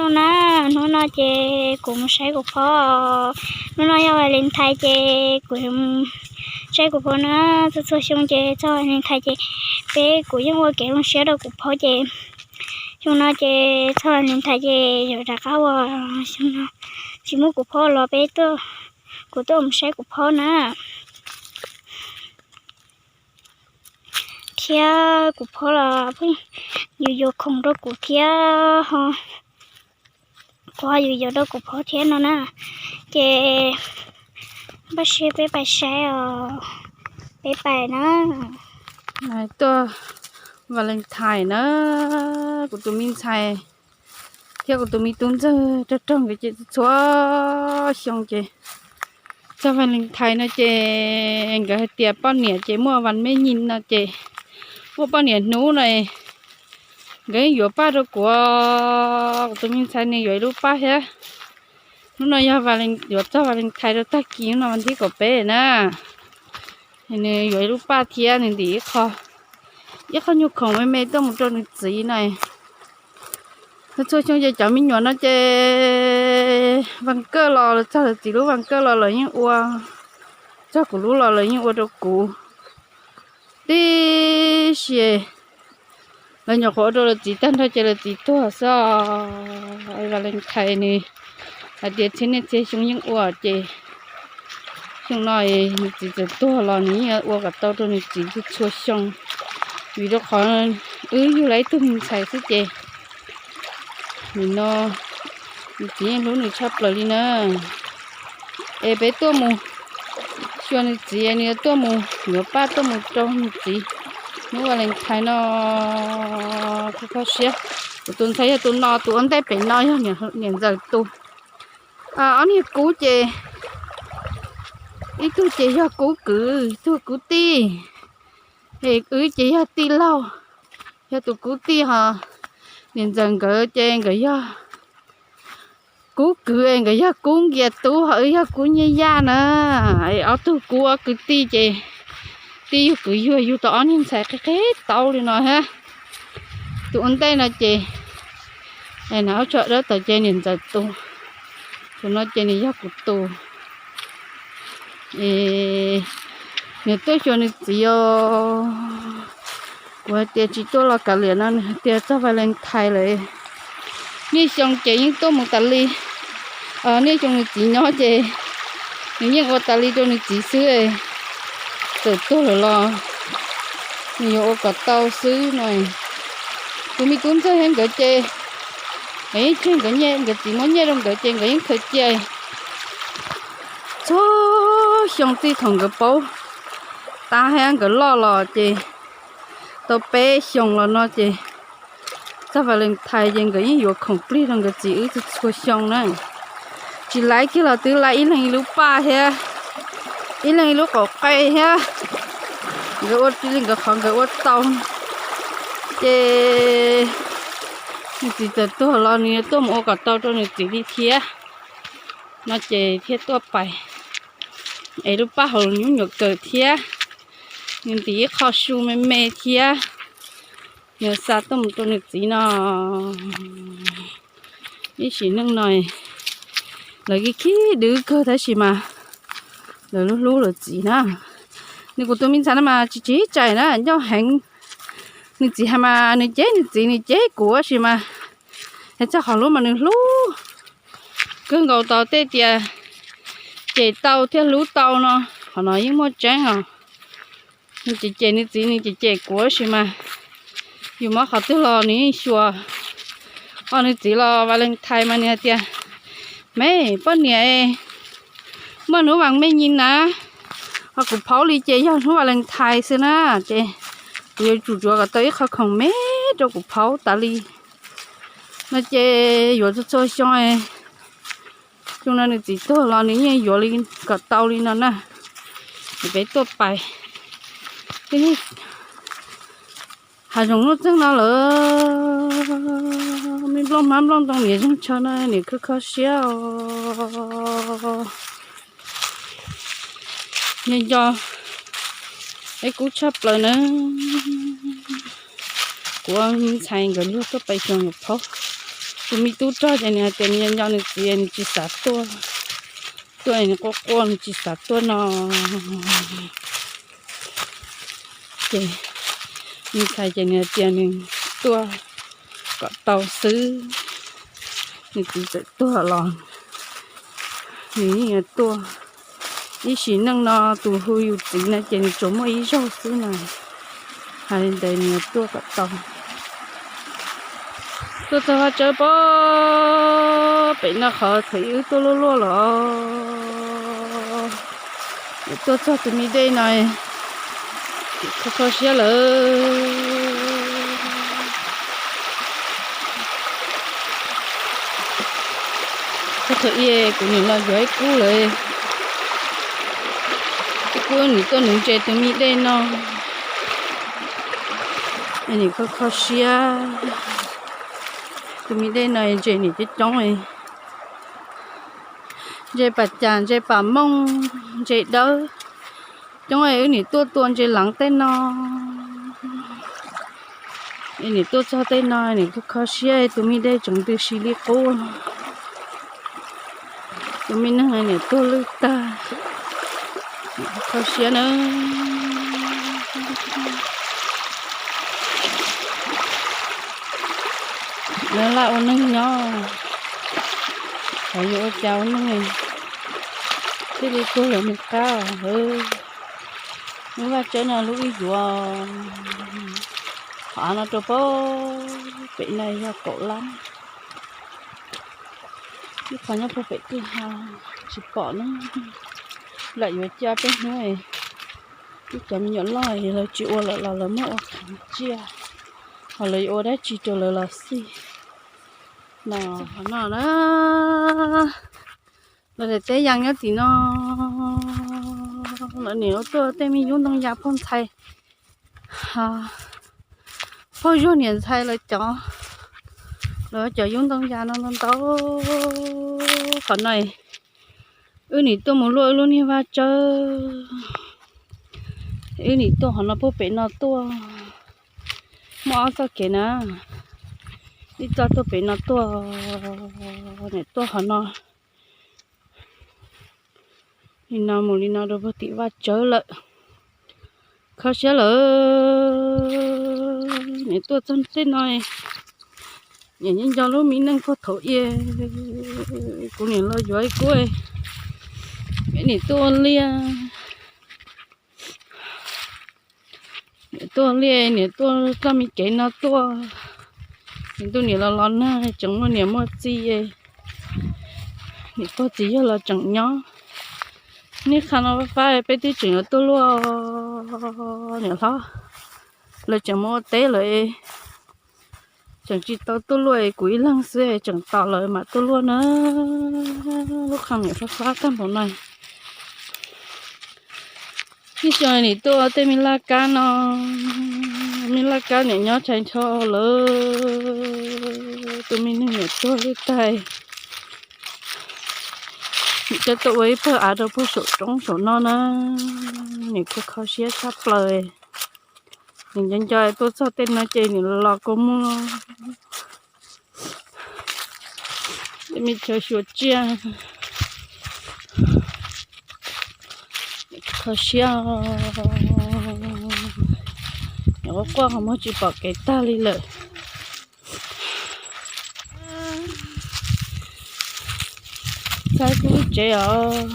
Zoo na, hnub no ces kuv mus saib kuv phob. Hnub no yog Valentine ces kuv saib kuv phob na. Txhua txhua xyoo ces txog Valentine ces peb, kuv yeej ua kev zoo siab rau kuv phob ces xyoo no ces txog Valentine ces yuav rov qab ua, xyoo no tsis muaj kuv phob los peb tuaj, kuv tuaj mus saib kuv phob na. Thiab kuv phob los pheej yuav yuav khoom rau kuv thiab ho, kuv ho yuav yuav rau kuv phob thiab no na. Ces npaj siab peb pais saib os, peb pais na. Tuaj Valentine na, kuv tus me ntxhais thiab kuv tus me tub ntxawg rog rog nkawd ces txhua xyoo ces txog Valentine no ces nkawd hais tias poj niam ces muaj vas mej nyis no ces muaj poj niam hnub no nkawd yuav paj rau kuv, kuv tus me ntxhais nws yuav ib lub paj thiab. Hnub no yog yuav txog Valentine rau tag kis, hnub no vas thib kaum peb na. Nws yuav ib lub paj thiab nws ntim ib qho, ib qho nyuag khoom me me tuaj mus rau nws txiv na. Txhua xyoo ces cov me nyuam no ces vas kawj los, txog lawv txiv lub vas kawj los lawv yeej ua, txog kuv lub los lawv yeej ua rau kuv tib si. Lawv nyuam qhuav ua rau lawv txiv tag nrho ces lawv txiv tuag xwb. Valentine nws hais tias txhia niaj txhia xyoo yeej ua ces xyoo no nws txiv txawm tuag los nws yeej ua kom tau rau nws txiv txhua xyoo, vim rau qhov wb yug lawm ib tug me ntxhais xwb ces nim no nws txiv yeej hlub nws tshaj plaws li na. Es peb tuaj mus xyuas nws txiv, nws yuav tuaj mus yuav paj tuaj mus rau nws txiv hnub Valentine no. Kho kho siab. Kuv tus ntxhais yog tus no, tus ua ntej pem no yog niam ntxawm tus. Ob niag kub ces ib tug ces yog kub kwv, ib tug kub tij. Wb ces yog tij laug, yog tus kub tij ho. Niam ntxawm nkawd ces nkawd yog kub kwv, nkawd yog kub nkias tub, ho wb yog kub nyiaj yaj na. Ob tug kub ob kwv tij ces tij yug kwv yuag yug tau ob niag ntxhais qig qig tau li no thiab. Tus ua ntej no ces na, ub tso dawb tawm ces niam ntxawm tus. Tus no ces nws yog kuv tus. Nws tuaj xyuas nws txiv os. Kuv hais tias tsis tuaj los kav liam no, nws hais tias txog Valentine lawm. Niaj xyoo ces yeej tuaj mus tas li. Niaj xyoo nws txiv nyob ces nws yeej ua tas li rau nws txiv xwb. Txawm tuag lawm los nws yuav ua kom tau xwb no. Tus me tub ntxawg thiab nkawd ces nkawd yeej tseg nkawd nyiaj, nkawd txiv muab nyiaj rau nkawd ces nkawd yeej khaws cia. Txhua xyoo txij thaum nkawd paub tab thiab nkawd loj los ces tau peb xyoos los no ces txog Valentine ces nkawd yeej yuav khoom plig rau nkawd txiv wb txhua xyoo na. Tsis laib kiag los twb laib ib leeg ib lub paj thiab, ib leeg ib lub qaum qe thiab. Nkawd ua li nkawd qhov nkawd ua tau. Ces nws txiv txawm tuag los nws yuav tuaj mus ua kom tau rau nws txiv li thiab. No ces thiaj tuaj pais es lub paj hauv nyuam kawm thiab, nws ntim ib qho su me me thiab, nws xa tuaj mus rau nws txiv no. Ib sim neej no lawv khib khib dwb kawg tab sis mas lawv hlub hlub lawv txiv na. Nws kuv tus me ntxhais no mas tsis tsim txom na, ncauj heev. Nws txiv hais mas nws cem nws txiv, nws cem kuv tab sis mas hais txog qhov hlub mas nws hlub kawg nkaus tau tej tias cem tau thiab hlub tau no, qhov no yeej muaj tseeb os. Nws cem cem nws txiv, nws cem cem kuv tab sis mas yus mob qhov twg los nws yeej xyuas. Ho nws txiv los Valentine mas nws hais tias, me poj niam, muaj hnub vas me nyis na, ho kuv phaub li ces yog hnub Valentine xwb na, ces kuv yuav tsum tsuav kom tau ib qho khoom me rau kuv phaub tas li. No ces yuav txhua txhua xyoo. Xyoo no nws txiv tuag los nws yeej yuav li kom tau li no na. Nws peb tuaj pais, hav zoov nuj txeeg no lawm, me nplooj hmab nplooj ntoo niam zeeg tshaw no niam kho kho siab os. Nco nco, es kub tshaj plaws na. Kuv ntxhais nkawd luag tuaj pais xyoo yuav phaub. Tus me tub rog ces nws hais tias nws nco nco nws txiv, nws tsis xav tuaj, tuaj nws quaj quaj, nws tsis xav tuaj no. Ces me ntxhais ces nws hais tias nws tuaj kom tau xwb, nws txiv txawm tuag los nws yeej yuav tuaj. Ib sim neej no tus hu yus txiv no ces nws tsuas muaj ib zaug xwb na, hais li ntawd nws yuav tuaj kom tau. Tuaj txog Vaj Tsawb pob, pem no qhov thaum ub wb tuaj luaj luaj los, tuaj txog tus me dej no, kho kho siab lawm. Txog thaum ub kuv niam los yuav ib kub lawm, ib kub nws tuaj nuv ntses tus me dej no, nws kho kho siab. Tus me dej no ntses nws coob coob, ntses pas cas, ntses pas mooj, ntses dawb, coob es wb nim tuaj tua ntses leev tej no. Es nim tuaj txog tej no nim kho kho siab, tus me dej tseem ntws si li qub. Tus me neeg nim tuag lwj tag, kho siab na. Lawv laj ua neeg nyob, xyov yuav ua cas ua neeg thiaj li tuag lawm mus qab. Lub Vaj Tsawb no lub wb yuav qhov av no rau pem, pem no yog kaum lab. Ib qhov nyob puag pem kwj ha tsis pom ne, lawm yuav cia peb hnub. Ib cov me nyuam loj lawv tsis ua lawm los lawv muab ua qhev tsiaj, ho lawv yuav ua dab tsi rau lawv los xij. No, qhov no na, lawv daim teb yas nyob tim no, lawv nim ua tuaj tej me yub ntoo yas phauj ntxhais, phauj Zuag niam ntxhais lawv cov, lawv cov yub ntoo yas no ntau ntau. Qhov no wb nim tuaj mus luaj wb lub niag Vaj Tsawb, wb nim tuaj qhov no puag pem no tuaj, muaj ob txoj kev na, ib txoj tuaj pem no tuaj, nim tuaj qhov no, li no mus li no rau puag tim Vaj Tsawb lawm. Kho siab lawm, nim tuaj txog tej no, nim nco nco lub me neej puag thaum ub, kuv nim los yuav ib kub, nim tuaj ua liaj, nim tuaj ua liaj, nim tuaj txoj me kev no tuaj, nim tuaj nim los los nag tseem muaj niam muaj txiv, nim pog txiv yawg los tseem nyob. Niaj qha no fab fab peb twb tseem yuav tuaj luaj, niam hlob, lawv tseem mus ua teb lawm, tseem tsis tau tuaj luaj, kuv ib leeg xwb tseem tos lawv mam tuaj luaj na. Lub qhov niam fab fab tag npaum no. Ib xyoo nim tuaj tej me laj kab no, me laj kab niam nyob tshais nrho lawm, tus me neeg niam tuag lwj tag. Nim coj tuaj ua ib pawg av rau puag saum roob saum no na, nim kho kho siab tshaj plaws. Nim nco nco tuaj txog tej no ces nim los kua muag, tej me chaw xyuas tsiaj. Kho siab, nim quaj quaj qhov muag tsis pom kev tag li lawm. Txog kuv lub tsev os.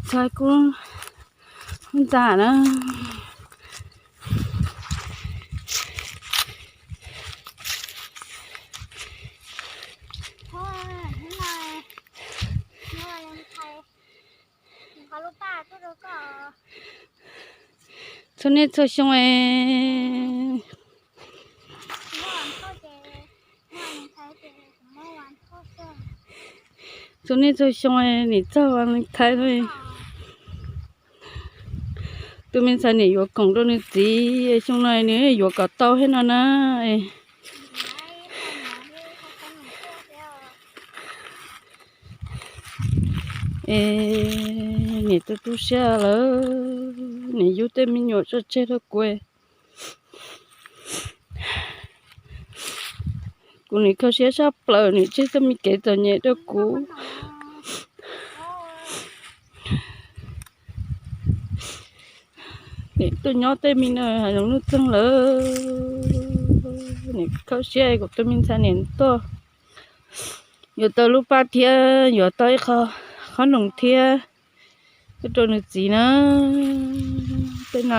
Txog kuv lub ntxa na. Txhua niaj txhua xyoo es, txhua niaj txhua xyoo es nim txog Valentine no, tus me ntxhais nim yuav khoom rau nws txiv, xyoo no nws yuav kom tau thiab no na. Es niam tu tu siab lawm, niam yug tej me nyuam tso tseg rau kuv. Kuv nim kho siab sab plaws, nim tseg txoj me kev txom nyem rau kuv. Nim tuaj nyob tej me no hav zoov nuj txeeg lawm, nim kho siab kuv tus me ntxhais nim tuaj yuav tau lub paj thiab yuav tau ib qho qhob noom thiab rau nws txiv na. Tej no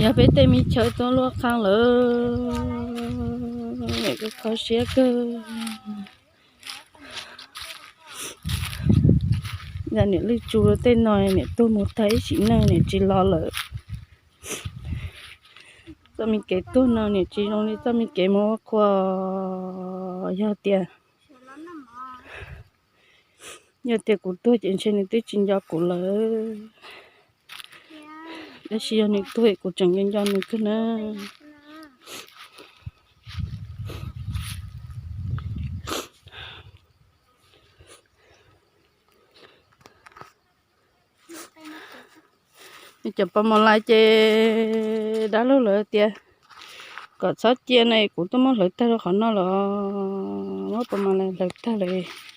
yog peb tej me chaw tuaj luaj qab lawm, nim kho siab kawg. Yog niam lwj tsu tej no niam tuag mus tag ib sim neej niam tsis los lawm. Txoj me kev tuag no niam tsis zoo li txoj me kev mus ua qhua. Yog tias, yog tias kuv tuag ces ntshe nws twb tsis nco kuv lawm, tab sis yog nws tuag kuv tseem nco nws kawg na. Cov pos mos lais ces dab laug lawv tias kom txhob cia na, kuv twb muab hlawv tag rau qhov no los, muab pos mos lais hlawv tag lawm.